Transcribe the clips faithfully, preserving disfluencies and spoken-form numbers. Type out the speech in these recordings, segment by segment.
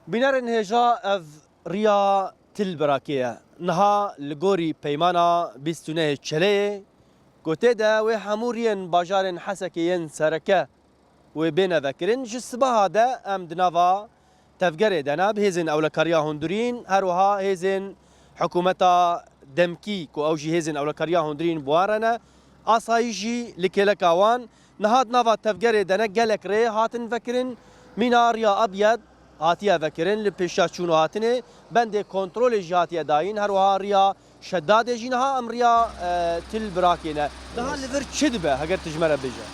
Bînerên hêja, ev riya Til Birakê ye. Niha li gorî peymana bîst û nehê Çeleyê, ku tê de wê hemû riyên bajarên Hesekê yên sereke wê bêne vekirin. Ji sibaha de em di nava tevgerê de ne, bi hêzên ewlekariya hundirîn, her wiha hêzên hikûmeta demkî, ku ew jî hêzên ewlekariya hundirîn bi wan re ne, asayî jî li kêleka wan. Niha di nava tevgerê de ne, gelek rê hatin vekirin. Mîna Riya Abyad hatiye vekirin, li pêşiya çûn û hatinê bendê kontrolê jî hatiye dayîn. Her wiha Riya Şedadê jî niha em riya, e, Til Birakê ne. Niha li vir çi dibe, heger tu ji me re bêje?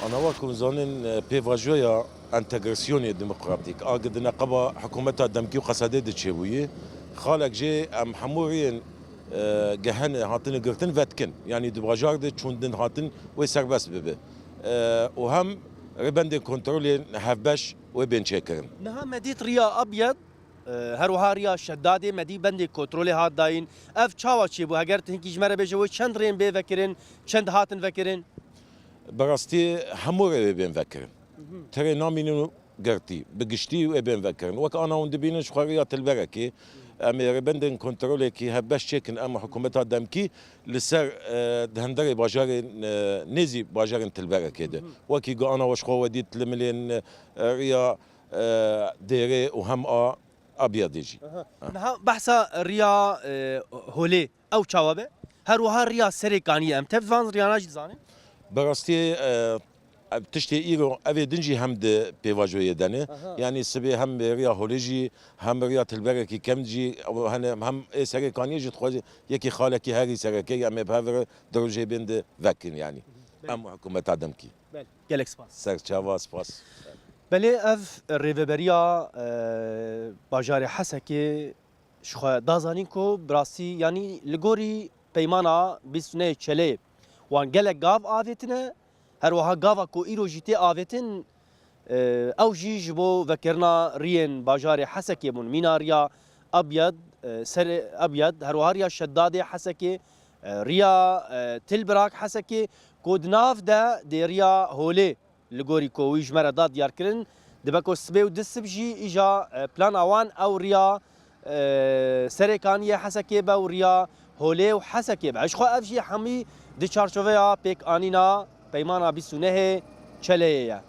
Ana wa ku zanîn, e, pêvajoya entegrasyonê demokratîk, a gi di neqeba hikûmeta demkî û Qesedê de çêbûyî, xalek jê em hemû riyên, e, gehene hatine girtin vedikin. Yanî di bajar de çûndin hatin wê serbest bibe. E, û hem rêbendên kontrolê hevbeş wê bên çêkirin. Niha me dît Riya Abyad, e, her wiha Riya Şedadê me dî bendê kontrolê hat dayîn. Ev çawa çêbû? Heger tu hinkî ji me re bêje, wê çend rên bê vekirin, çend hatin vekirin? Bi rastî hemû rê wê bên vekirin. Tirê namînin û girtî, bi giştî wê bên vekirin. Wek ana hûn dibînin ji xwe Riya Tilberekê, em ê rêbendên kontrolekî hevbeş çêkin, em hikûmeta demkî li ser, e, di hundirê bajarên, e, nêzî bajarên Tilberekê de. Wekî ku ana we ji xwe we dît li milên, e, Riya, e, Dêrê û hem a Abyadê jî. Aha. Ha. Niha behsa riya, e, holê, ew çawa be? Her wiha riya Serêkaniyê, em tev van riyana jî dizanin? Bi rastî, e, ev tiştê îro, ev ê din jî hem di pêvajoyê de ne. Aha. Yanî sibê hem riya holê jî, hem riya Tilberekî kem jî, ew hene, hem ê Serêkaniyê jî dixwaze yekî xalekî herî sereke, em ê bi hev re di rojê bên de vekin yanî. Belê. Em hikûmeta demkî. Belê. Gelek spas. Serçava, spas. Belê, ev rêveberiya, e, bajarê Hesekê ji xwe da zanîn ku bi rastî, yanî li gorî peymana bîst û nehê Çeleyê wan gelek gav avêtine, her wiha gava ku îro jî tê avêtin, e, ew jî ji bo vekirina riyên bajarê Hesekê bûn. Mîna riya Abyad, e, Serê Abyad, her wiha riya Şedadê Hesekê, e, riya, e, Tilbirak Hesekê, ku di nav de dê riya holê li gorî ku wî ji me re da diyarkirin, dibe ku sibê û du sib jî îja, e, plana wan ew riya, e, Serêkaniyê Hesekê be û riya holê û Hesekê be. Ji xwe ev jî hemî di çarçoveya pêkanîna peymana bîst û nehê Çeleyê ye.